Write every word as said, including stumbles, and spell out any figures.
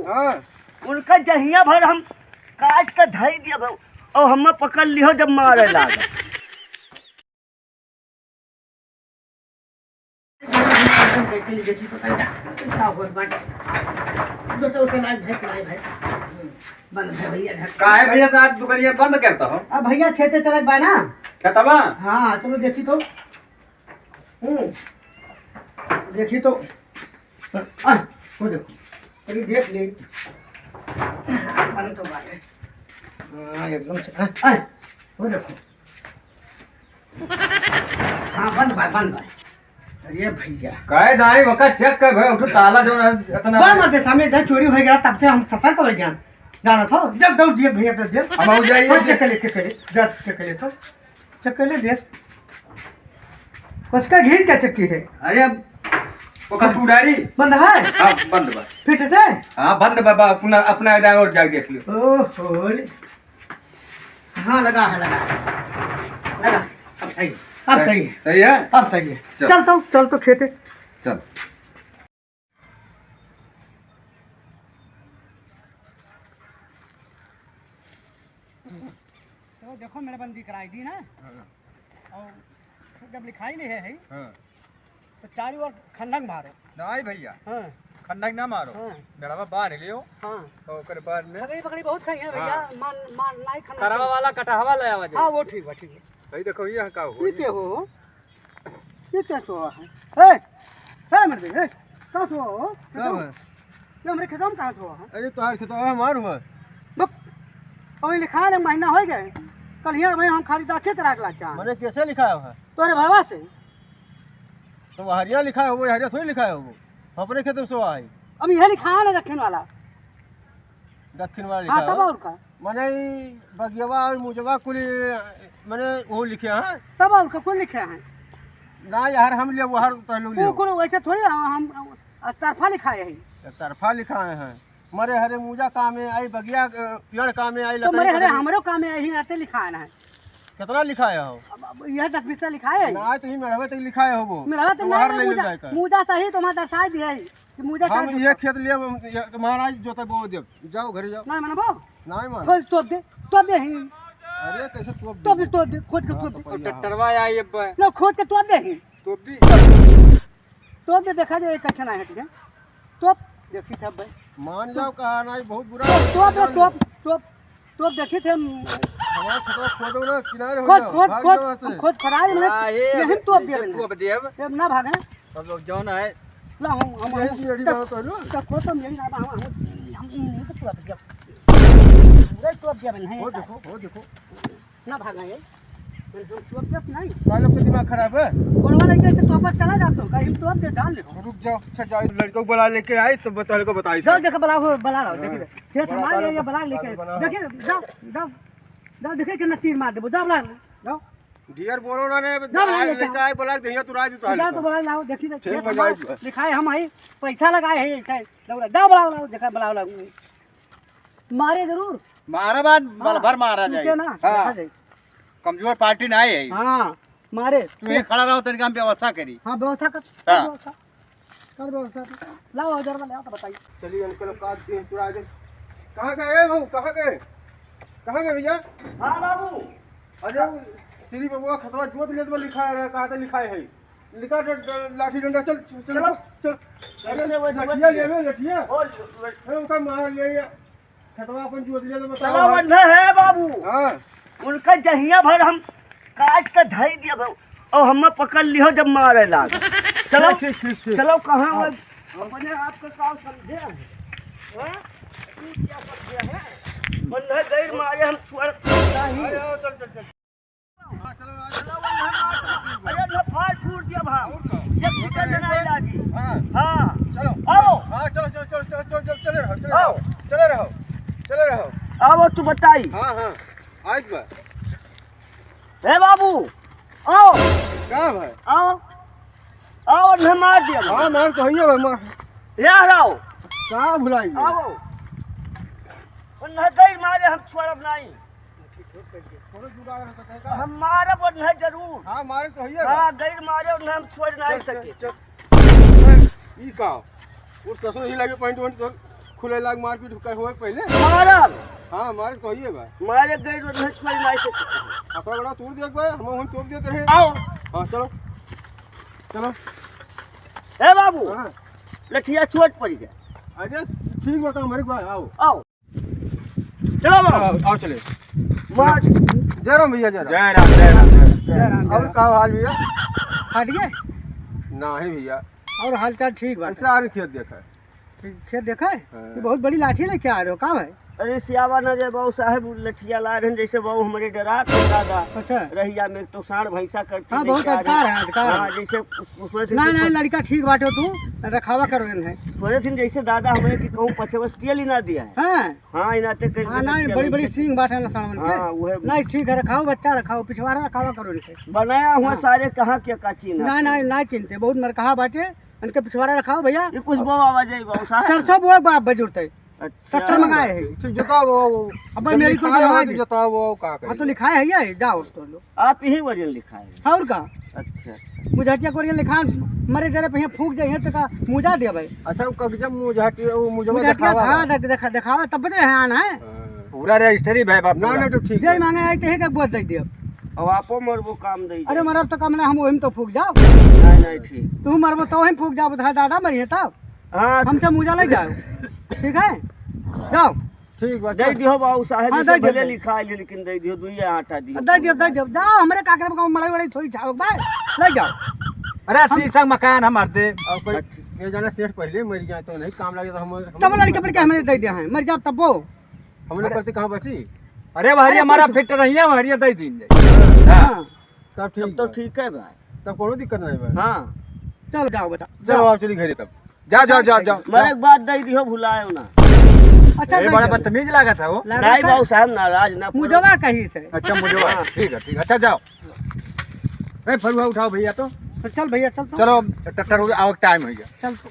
हाँ। उनका जहिया भर हम काट के धई दिया भाऊ, और हमें पकड़ लिहो जब मारे लागे। काहे भैया, तो आज दुकानिया बंद करता हो? अब भैया, खेते चलत बा ना। खेतवा? हाँ, चलो देखी तो। हम्म, देखी तो। आ, वो देखो। अरे, देख ले। बंद तो बाटे। हाँ, एकदम से। आ, आ, वो देखो। हाँ, बंद बा, बंद बा। अरे भैया। काहे दाई, वका check कर भाई, उठो ताला जो ना, इतना बा मत दे, सामने इधर चोरी हो गया, तब से हम सतर्क हो गया। जाना था, जब दौड़ दिए भैया, दौड़ दिए। हम हो जाइए। और check कर ले, check कर ले, जा check कर ले तो। Check कर ले, देख। उसका घींच के check की है। अरे अब, ओका तू डारी। बंद है? हाँ, बंद बा। फिट से? हाँ, बंद बा, बा, अपना, अपना इधर और जाके देख लियो। ओहो रे। हाँ, लगा है, लगा है। लगा। अब सही है, अब सही है। सही है? अब सही है। चल। चल तो, चल तो खेते। चल। तो देखो, मेरे बंदी कराई दी ना। हाँ। और जब लिखाई नहीं है, है, हाँ। तो चारों ओर खंडक मारो। नहीं भैया, हाँ। खंडक ना मारो। हाँ। मेड़वा बांध लियो। हाँ। तो ओकर बाद में पकड़ी, पकड़ी बहुत खाई है भैया। हाँ। मान, मान, नहीं खाना तरवा चाहिए। वाला कटहवा ले आवा जाए। हाँ, वो ठीक बा, ठीक है। भाई देखो, ये का हो? ये क्या हो? ये क्या सोआ है? ए, ए, मर्दे, ए, का सोआ हो? का है? ये हमरे खेतवा में कहाँ सोआ है? अरे, तोहार खेतवा हमार हुआ। बक, अभी लिखा ने महीना हो गए। कल हियाँ भाई हम खरीदा खेत राख ला चाह। मने कैसे लिखाया हुआ है? तोरे भावा से। तो हरिया लिखाया होगो, हरिया थोड़ी लिखाया होगो। हम अपने खेत में सोआ है। अब यह लिखा है ना दक्षिण वाला। दक्षिण वाला हाँ, लिखा तब है। और का? मने ई बगियवा और मुजवा कुल, मने वो लिखे हैं। तब और का कुल लिखे हैं? ना यार, हम ले वो हर तहलू वो ले। कुल वैसे थोड़ी हम, हम तरफा लिखाए हैं। तरफा लिखाए हैं। मरे हरे मुजा कामे आई, बगिया, अ, पेड़ कामे आई, तो लकड़ी मरे हरे पकड़ी। हमरो कामे आई, आते लिखाए ना है। कितना लिखाए हो? अब, अब यह दस बीस लिखाए है। ना, तो ही मेड़वे तक लिखाए हो वो। मेड़वे तक तो बाहर ना, ले मुजा, जाए का। मुजा सही तो हमारा दर्शाए दिया है। कि मुझे हम का ये खेत लिए, हम ये, महाराज जोते बो देब। जाओ, घरे जाओ। नहीं मनबो? नहीं मान। खोद तोप दे, तोप दे ही। अरे, कैसे तोप तोप दे, दे? तोप दे, खोद के हाँ, तोप तो दे। बढ़िया है। ट्रैक्टरवा आई अब। ना, खोद के तोप दे ही। तोप दी। तोप दे, देखा जाए, कैसे ना हट गए। तोप, देखी था भाई। मान जाओ, कहा नहीं, बहुत बुरा तोप, तोप दे, जान तोप, लो। तोप। तोप देखी थे, हम हमारा खेतवा खोदो ना, किनारे हो खोद, जाओ, खोद, भाग खोद, जाओ वहाँ से। हम खोद फराई में, हाँ, ये यही अब तोप दिया इसे मैंने। तोप दिया अब। ये ना भागे। अब लोग जौन है। ला, हम, हम, यही हम, से यही तब, बात है ना। तब खोद तो मेरी ना, हम, हम, हम, हम, हम तो तोप दिया। पूरा तोप दिया मैंने। वो देखो, वो देखो। ना भागा ये। मैंने हम तोप दिया नहीं। भाई लोग का दिमाग खराब है। गोड़वा लेके तो तोप चला जाता हूँ, कहीं तोप दे डाल ले। रुक जाओ, अच्छा जाओ, लड़कों को बुला लेके आए तो बता, लड़कों को बताई जाओ, दो। देखो, बुलाओ, बुला लाओ, हाँ। देखिए। खेत बड़ा हमारे, पानी ये बलाक लेके। बना। देखिए, जाओ, जाओ, जाओ, देखिए कितना तीर मार देबो, जाओ बलाक, जाओ। ढेर बोलो ना रे, जाओ बलाक आज लेके लेके आओ। आए बलाक, दहिया तुराई दी तो जाओ तो बलाक लाओ, देखिए, ठीक खेत बा, हमार जाओ। लिखाए हम आई, पैसा लगाए है, ऐसे, दौड़ा, जाओ बलाक लाओ, देखा बलाक लाओ। मारे जरूर। मारा बाद हाँ, बल भर मारा ठीक जाए। है ना, हाँ। देखा जाए। कमजोर पार्टी ना है। हाँ। मारे। तू ये खड़ा रहो, तनिका हम व्यवस्था करी। हाँ, व्यवस्था कर, कर हाँ। व्यवस्था। कर व्यवस्था। लाओ, हजार में ले आओ तो बताइए। चलिए, अंकल, अब काट दिए, तुरा दे। कहाँ गए हो? कहाँ गए? कहाँ गए भैया? हाँ, बाबू। अरे, वो श्री बबुआ खतवा जोत लेत बा, लिखा है, कहाँ तो लिखा है। निकाल ड-, ड-, लाठी डंडा, चल, चल, चल, चलो। चल। अरे, कैसे वो लठिया ले, लठिया। वो, वो अरे, ओकर मार ले, ये खेतवा अपन जोत ले तो बताओ चलो, भाई। बंधे है बाबू। हाँ। उनका जहिया भर हम काट के धई दिया भाऊ, और हमें पकड़ लिहो जब मारे लाग। चलो, ठीक, ठीक, ठीक, ठीक। चलो, कहाँ हाँ। वो अपने आप का काम समझे हैं? हाँ? तू क्या समझे है? बंधे गैर मारे हम छोड़ नहीं। अरे, आओ, चल, चल, चल। हाँ, चलो, आ जाओ। अरे, ना फाड़ फूट दिया भाई। और का? ये अरे, फिकर में नहीं लागी। हाँ। हाँ। चलो। आओ। हाँ, चलो, चलो, चले रहो, चले आओ। रहो, चले रहो, चले रहो। आओ, तू बताई। हाँ, हाँ, आज बा। ए बाबू, आओ। का भाई? आओ। आओ, ना मार दिया भाई। हाँ, मार तो हइये भाई, मार। यार आओ। का भुलाई गए? आओ। उन्हें गैर मारे हम छोड़ब नहीं। कोनो जुगाड़ हो सकेगा? हम मारब और नहीं जरूर। हाँ, मारे तो हइये हाँ, बा। गैर मारे और नहीं हम छोड़ नहीं चल, चल, सके। चल। ई का? वो टसनो ही लगे पैंट वैंट तो। खुले लाग मारपीट कर होए पहिले। मारब। हाँ, मारे तो होइए बा। मारे गए रोज में छोड़ मार के। अपना बड़ा तोड़ दिया बा, हम हुन तोड़ देते रहे। आओ। हाँ, चलो। चलो। ए बाबू, हाँ। लठिया चोट पड़ गया। अरे, ठीक बा, काम हमारे बा, आओ। आओ। चलो बाबू। आओ, आओ चले। मार। जय राम भैया, जय राम। जय राम, जय राम, जय राम। जय राम, जय और राम। का हाल भैया? हट गए? नाही भैया। और हालचाल ठीक बा? ऐसे आन खेत देखा है। ठीक, खेत देखा है? हाँ। ये बहुत बड़ी लाठी लेके आ रहे हो, का भाई? अरे सियावा ना जे बाबू साहब, लठिया ला रहे हैं, जैसे बाबू हमारे डरात हैं दादा। अच्छा। रहिया में तो साँड़ भैंसा करती हाँ, लेके बहुत आ रहे अधिकार हैं। है, अधिकार हाँ, है। जैसे उस, उसमें से ना, कुछ ना, लड़का ठीक बाटे तू, रखावा करो इन्हें। सोचे थे जैसे दादा हमारे कि कहूँ पछे बस पियल ही ना दिया है। हाँ। हाँ, इनाते कर हाँ, के ना, लठिया बड़ी, लेके बड़ी सींग बाटे ना साँड़न के। हाँ, उहे। नहीं, ठीक है, रखाओ, बच्चा रखाओ, पिछवाड़ा रखावा करो इनके। बनाया हुआ हाँ। सारे कहाँ के का चीन ना, है? ना, ना चिन्हते, बहुत मरकहा बाटे। इनके पिछवाड़ा रखाओ भैया। ये कुछ बोवा आवाज आई बाबू साहब। सरसों बोए बाप बजुरते। अच्छा। ट्रैक्टर मंगाए है। तो जोताओ वो, वो। अब भाई जब मेरी को लिखाए बनवा हो तो दे। जोताओ वो, का हाँ, तो करेंगे? लिखाए है ये, जाओ तो लो। आप ही वजन लिखाए हैं। और का? अच्छा, अच्छा। मुझहटिया कोरिया लिखान, मरे जरे पे फूक जाइए तो का मुझा दे भाई। अच्छा, वो कगजा मुझहटिया, वो मुझवा मुझहटिया दिखावा हाँ, बा। देख-, देखा-, दिखावा तब दे है आना है। हाँ। पूरा रजिस्टरी भाई बाप ना, पूरा। ना, तो ठीक जे है। मांगे आई तो एक एक बोझ दे दियो। अब आपो मरबो काम दे अरे दे। मरब तो कम ना, हम वही में तो फूक जाओ। नहीं, नहीं, ठीक। तू मरबो तो वही फूक जाओ, धा-, दादा मरिए तब। हाँ, हमसे मुझा ले जाओ। ठीक है? जाओ। ठीक बा, दे चल। दियो बाबू साहब, हाँ, इसे दे दियो, भले दे। लिखा ले, लेकिन दे दियो, दुइया आटा दियो। दे दियो, दे दियो। जाओ, हमरे काकर में मड़ई वड़ई थोड़ी छाओ बा। ले जाओ। अरे हम शीशा मकान हमार दे। और कोई अच्छा। ये जाना सेठ पहले मर जाए तो नहीं काम लगे तो हम, हम तब लड़के पड़ के हमरे दे दिया है, मर जाओ तब वो। हम लोग अरे। करते कहाँ बची? अरे भाई, अरे हमारा कुछ फिट रही है, हमारी दे दीन जाए। हाँ। हाँ। तब ठीक तब तो बा। ठीक है भाई। तब कोनो दिक्कत नहीं बा। हाँ। चल जाओ बच्चा, चलो जाओ। आप चली घरे तब। जा, जा, जा, जा। मरे एक बात दे दियो, भुलायो ना। अच्छा, ए, दे बड़ा दियो। बदतमीज लागत है वो। लागत नहीं है। बाबू साहब, नाराज ना पड़ो। मुझवा कहीं से। अच्छा, मुझवा। हाँ। ठीक है, ठीक है। अच्छा, जाओ। ए, फरुआ उठाओ भैया तो। तो चल भैया, चल तो। चलो, ट्रैक्टर हो गया, आओ, टाइम हो गया। चल तो।